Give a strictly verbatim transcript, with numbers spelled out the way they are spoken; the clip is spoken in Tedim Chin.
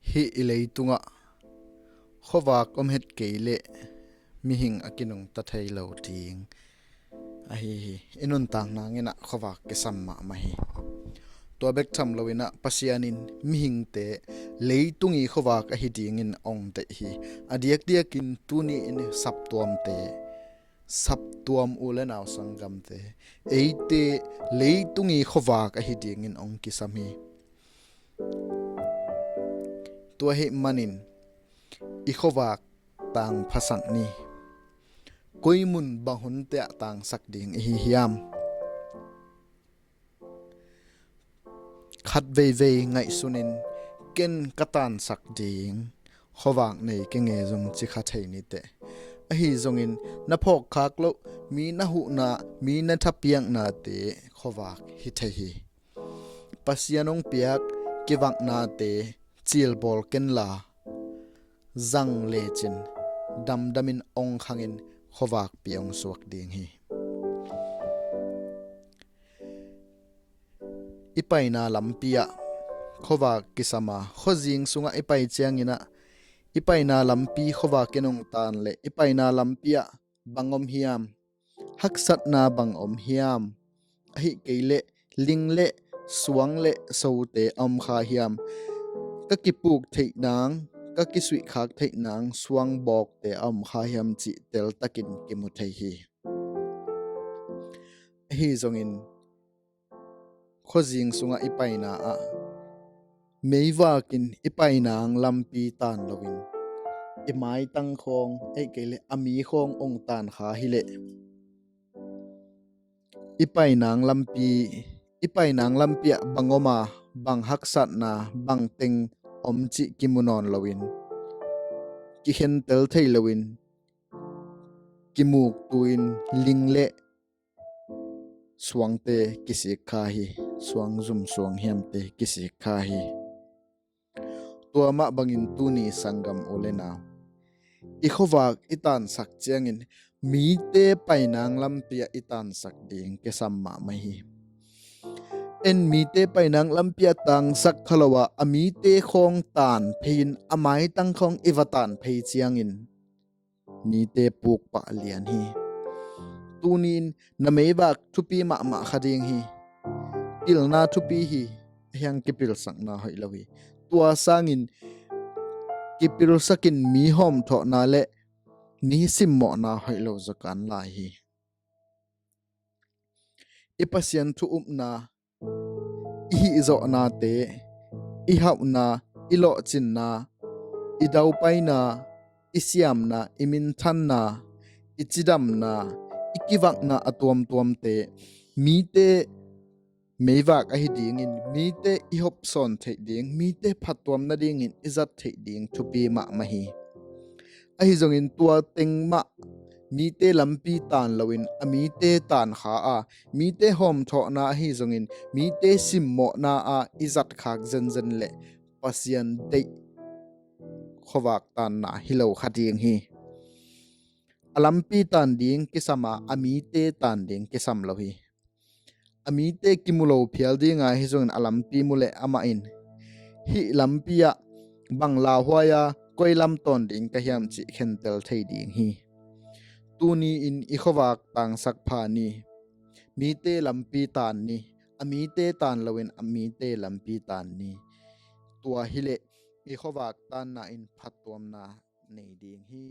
Hih i leitungah khuavak om het kei leh mihing a kinungta thei lo ding ahi hi. I nuntak nangin ah khuavak kisam mahmah hi. Tua bek tham loin ah Pasian in mihingte leitung i khuavak ahi dingin ong deih hi. A diakdiakin tuni in saptuamte, saptuam u le nau sanggamte, eite leitung i khuavak ahi dingin ong kisam hi. Tua ahih manin i khuavak tangphasak ni. Koi mun bang hunte ah tangsak ding ihi hiam? Khat veivei ngaihsunin ken ka tansak ding khuavak nei keng e zong ci kha thei ni teh. Ahi zongin na phawkkhak loh, mi na huhna, mi na thapiaknate khuavak hi thei hi. Pasian ong piak kivaknate cilbawl kenla, zang lecin damdamin ong khangin khuavakpi ong suak ding hi. I paina lampi ah khuavak kisam a, khuazing sungah i pai ciangin ah i paina lampi khuavak in ong tan leh i paina lampi ah bang om hiam? Haksatna bang om hiam? Ahih kei leh ling le suang le sote a om kha hiam? Ka kipuk theih nang, ka kisuihkhak theih nang suangbawkte a om kha hiam cih teltakin kimu thei hi. Ahi zongin khuazing sungah i paina ah meivakin i paina lampi tan loin i maitang khawng, ahih kei leh a mi khawng ong tan kha hileh i paina lampi, i paina lampi ah bang om a, bang haksatna, bang teng om cih kimu nawn loin, kikhentel thei loin, kimuktu in ling le suangte kisik kha hi, suang zum suang hiamte kisik kha hi. Tua mah bangin tuni sanggam u le nau, i khuavak i tansak ciangin mite paina lampi ah i tansak ding kisam mahmah hi. En mite paina lampi ah tangsak kha lo a, a mite khawng tan phei in a maitang khawng i va tan phei ciangin mite pukpah lian hi. Tuni in na meivak thupi mahmah kha ding hi. Pilna thupi hi, ahi hang kipilsakna hoih lo hi. Tua sangin kipilsakin mi hawmthawhna le mi simmawhna hoih lo zakan lai hi. I Pasian thu upna, i hihzawhnate, i hauhna, i lawhcinna, i daupaina, i siamna, i minthanna, i cidamna, i kivakna a tuamtuamte mite meivak ahi dingin, mite i hopsawn theih ding, mite phattuam nadingin i zat theih ding thupi mahmah hi. Ahi zongin tua teng mah mite lampi tan loin a mite tan kha a, mite hawmthawhna ahi zongin mite simmawhna ah i zat khak zenzen leh Pasian deih khuavak tanna hi lo kha ding hi. A lampi tan ding kisam a, a mite tan ding kisam lo hi. A mite kimu lo phial dinga hi zongin a lampi mu leh amah in hih lampi ah bang lauhuai a, koi lam tawn ding ka hiam cih khentel thei ding hi. Tuni in i khuavak tangsak pha ni. Mite lampi tan ni. A mite tan loin a mite lampi tan ni. Tua hileh i khuavak tanna in phattuamna nei ding hi.